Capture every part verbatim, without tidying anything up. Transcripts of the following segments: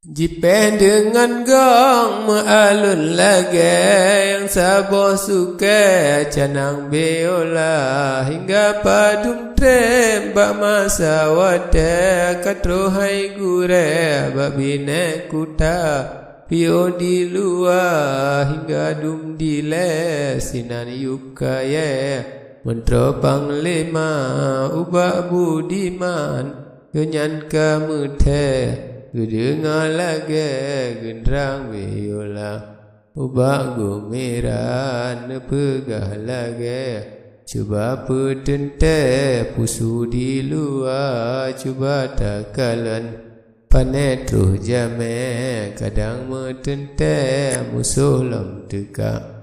Jipéh deungon gong meualon lagée nyang saboh sukée canang biola, hingga padum treb bak masa watée ka troh hai gurée bak binéh kuta. Piôh di luwa hingga dum dilée sinan yup kayée, meuntro panglima ubak budiman. Geuhnyan ka meuthée geudeungoe lagée geundrang biola. Ubak Gumiran neupeugah lagée, "Cuba peuteuntée pusu di luwa, cuba takalon pané troh jamée, kadang meuteuntée musoh lom teuka."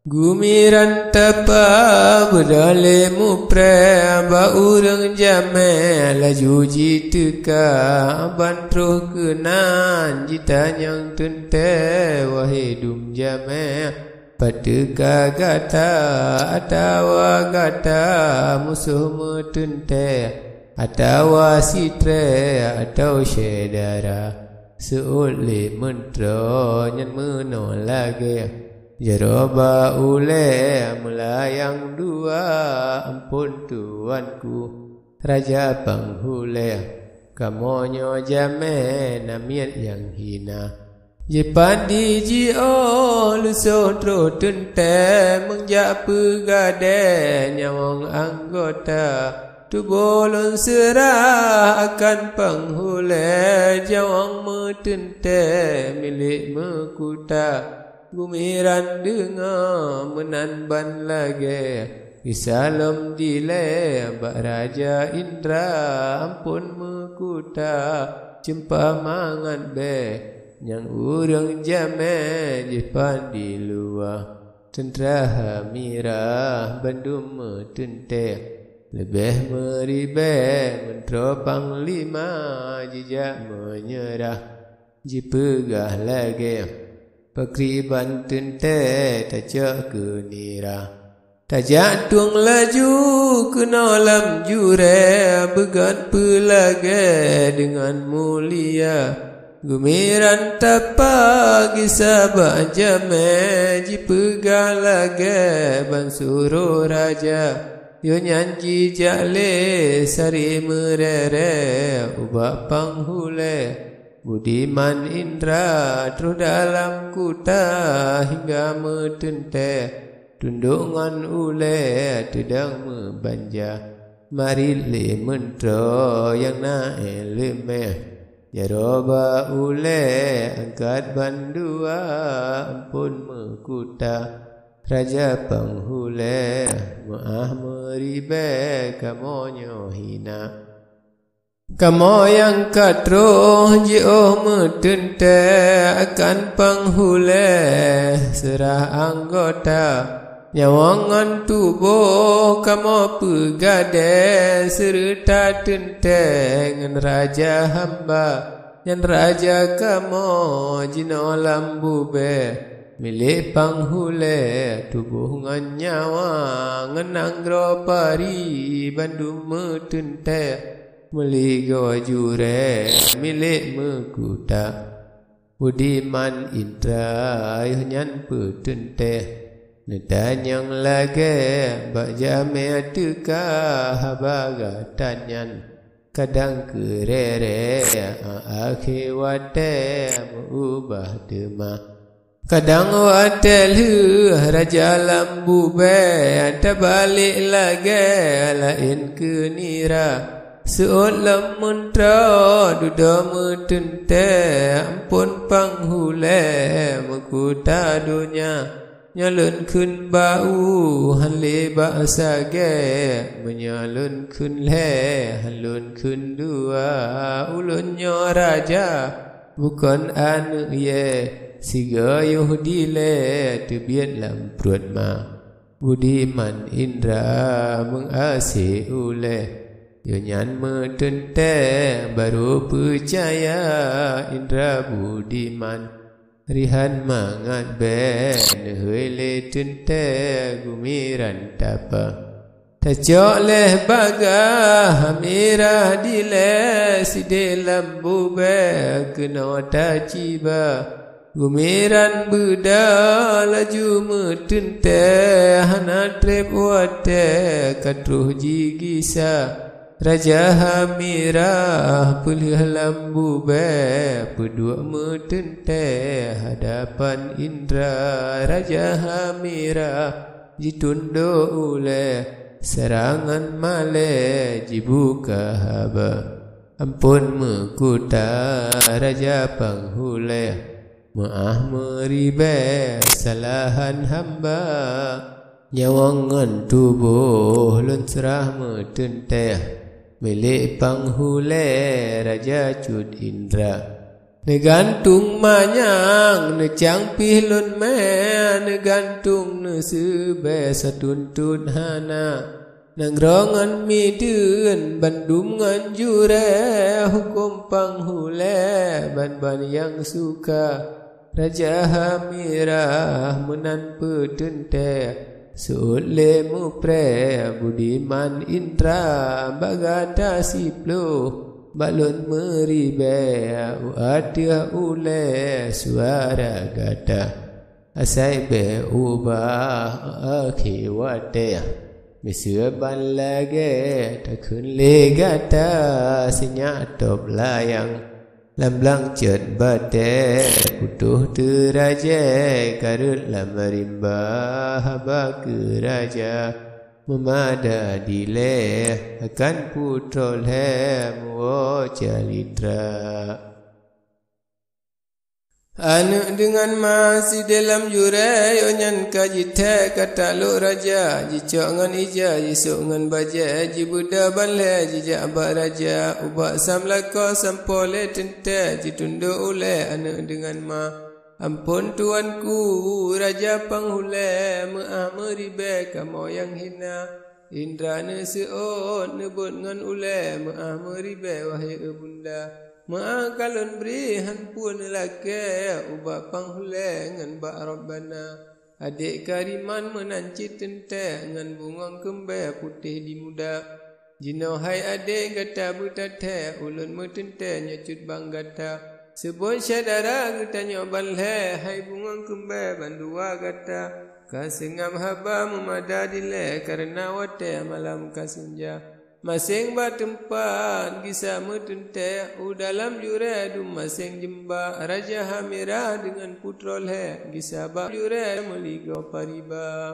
Gumiran tapa beudalée mupreh bak ureuëng jamée laju jiteuka, ban troh keunan jitanyong teuntée, "Wahé dum jamée, pat teuka gata atawa gata musoh meuteuntée, atawa sitrée atawa syedara?" Seuôt lé meuntro nyan meunoe lagée, jaroe bak ulée meulayang dua, "Amphon tuanku, Raja Panghulée, kamoe nyoe jamée na miet nyang hina. Jipandi jiôh leusoh troh teuntée, meunjak peugadée nyawöng anggota. Tuboh lôn seurah akan Panghulée, jawöng meuteuntée milék meukuta." Gumiran deungoe meunan ban lagée, gisa lom dilée bak Raja Indra, "Amphon meukuta, ceumpa mangat bée, nyang ureuëng jamée jipandi luwa. Teuntra ha mirah bandum meuteuntée, leubeh meuribée meuntro panglima jijak meunyeurah." Jipeugah lagée, "Pakriban teuntée tacok keu nira. Tajak tueng laju keunoe lam jurée, beugot peulagée deungon mulia." Gumiran tapa gisa bak jamée, jipeugah lagée ban suroh raja. Yoh nyan jijak lé sari meurée-rée ubak Panghulée. Budiman Indra troh dalam kuta hingga meuteuntée, tundok ngon ulée teudong meubanja. Marit lé meuntro nyang na ék leumeh, jaroe bak ulée angkat bandua, "Amphon meukuta, Raja Panghulée, meuáh meuribée kamoe nyoe hina. Kamoe nyang ka troh jiôh meuteuntée akan Panghulée seurah anggota. Nyawöng ngon tuboh kamoe peugadée seureuta teuntée ngon raja hamba. Nyan raja kamoe jinoe lam bubée, milék Panghulée tuboh ngon nyawa, ngon nanggroe pari bandum meuteuntée, meuligoe jurée milék meukuta." Budiman Indra yoh nyan peuteuntée, neutanyong lagée bak jamée teuka haba gata nyan. Kadang keurée-rée akhé watée meuubah teuma. Kadang watée lheueh raja lam bubée tabalék lagée laén keu nira. Seuôt lom meuntro dudoe meuteuntée, "Amphon Panghulée meukuta donya. Nyoe lôn kheun bak u hán lé bak sagai, meunyoe lôn kheun lhée hán lôn kheun dua. Ulôn nyoe raja bukon aneuëk yée, sigoe yoh dilée teubiet lam pruet ma." Budiman Indra meuaséh ulée, yoh nyan meuteuntée barô peucaya Indra budiman. Rihan mangat bée neuhôi lé teuntée Gumiran tapa. Tacok lé bagah mirah dilée sidéh lam bubée keunoe taciba. Gumiran beuda laju meuteuntée hana treb watée ka troh jigisa. Raja Hamirah peulheueh lam bubée peuduek meuteuntée hadapan indra. Raja Hamirah jitundok ulée serangan malée jibuka haba. Amphon meukuta Raja Panghulée, meuáh meuribée salahan hamba. Nyawöng ngon tuboh lôn seurah meuteuntée milék Panghulée Raja Cut Indra. Neugantung manyang neucang pih lôn mé, neugantung neuseubée satuntot hana. Nanggroe ngon mideuen bandum ngon jurée, huköm Panghulée ban-ban nyang suka. Raja Hamirah meunan peuteuntée, seuôt lé muprée budiman indra. Bak gata siploh bak lôn meuribée, u ateueh ulée suara gata. Asai bék ubah akhé watée, miseue ban lagée takheun lé gata. Sinyak tôb layang lam blang cot batée, putôh teurajée kareuet lam rimba. Haba keu raja meumada dilée akan putroe lhée muwoe calitra. Aneuëk deungon ma sidéh lam jurée, yoh nyan ka jithée ka talok raja. Jicok ngon ija, jisôk ngon bajée, jibeuda ban lhée jijak bak raja. Ubak sam lakoe sampoe lé teuntée, jitundok ulée aneuëk deungon ma. Amphon tuanku, Raja Panghulée, meuáh meuribée kamoe nyang hina. Indra neuseuôt neubeuet ngon ulée, meuáh meuribée wahé bunda. Meuáh ka lôn bri han peue neulakée ubak Panghulée ngon bak Rabbana. Adék Kariman meunan cit teuntée ngon bungöng keumbée putéh di muda. Jinoe hai adék gata beutathée, ulôn meuteuntée nyoe cut bang gata. Seubon syedara geutanyoe ban lhée, hai bungöng keumbée bandua gata. Ka seungab haba meumada dilée kareuna watée malam ka seunja. Maséng bak teumpat gisa meuteuntée, u dalam jurée dum maséng jeumba. Raja Hamirah deungon putroe lhée gisa bak jurée meuligoe pariba.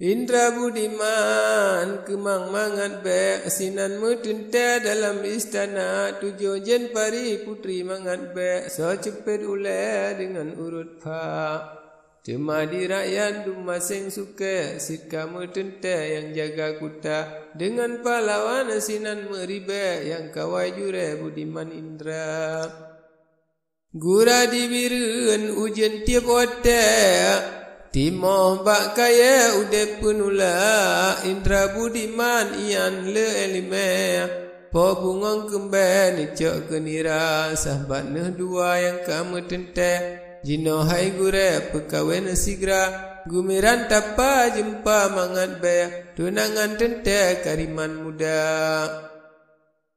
Indra Budiman keumang mangat bék, sinan meuteuntée dalam istana, tujoh jén pari putri mangat bék, soe ceupet ulée deungon urot pha. Teuma di rakyat dum maséng sukée, cit ka meuteuntée nyang jaga kuta, deungon pahlawan sinan meuribée nyang kawai jurée Budiman Indra. Gura di Bireuen ujeuen tieb watée, timoh bak kayée udeb peunula. Indra Budiman ian le iéleumé, po bungöng keumbée neucok keu nira, sahabat neuh dua nyang ka meuteuntée. Jinoe hai gurée peukawen sigra, gumiran tapa jeumpa mangat bék, tunangan teuntée Kariman muda.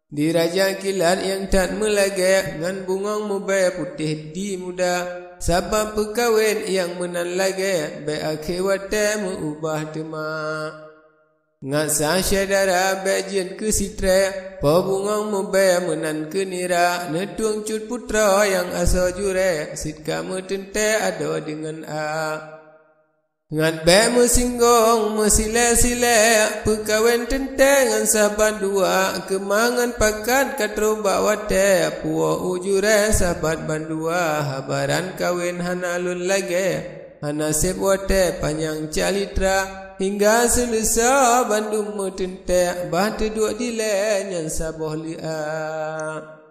Di Raja Kilat nyang that meulagée, ngon bungöng mubée putéh di muda, sabab peukawen nyang meunan lagée bék akhé watée meu-ubah teuma. Ngat sa syedara bék jeuet keu sitrée, po bungöng mubée meunan keu nira, neutueng cut putroe nyang asoe jurée, cit ka meuteuntée adoe deungon a. Ngat bék meusinggong meusilée-silée, peukawen teuntée ngon saban dua, keuma ngon pakat ka troh bak watée puwoe u jurée sabat bandua. Habaran kawen hana lôn lagée, hana seb watée panyang calitra, hingga seuleusoe bandum meuteuntée, bah teuduek dilée nyan saboh leuah.